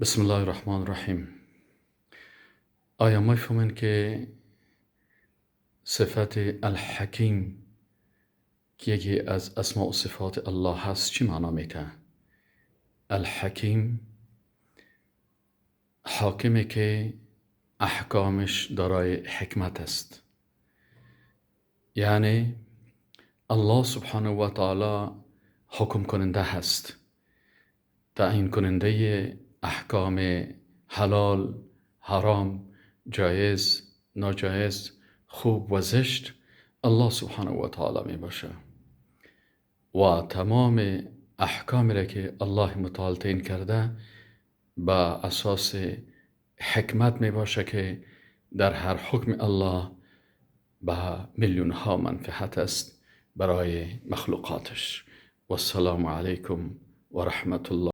بسم الله الرحمن الرحیم. آیا میفهمین که صفت الحکیم که یکی از اسماء و صفات الله هست چی معنا میته؟ الحکیم حاکمی که احکامش دارای حکمت است. یعنی الله سبحانه و تعالی حکم کننده هست، تعیین کننده احکام حلال، حرام، جایز، ناجایز، خوب و زشت الله سبحانه و تعالی می باشه و تمام احکامی را که الله متعال تعیین کرده به اساس حکمت می باشه که در هر حکم الله به میلیون ها منفعت است برای مخلوقاتش. و السلام علیکم و رحمت الله.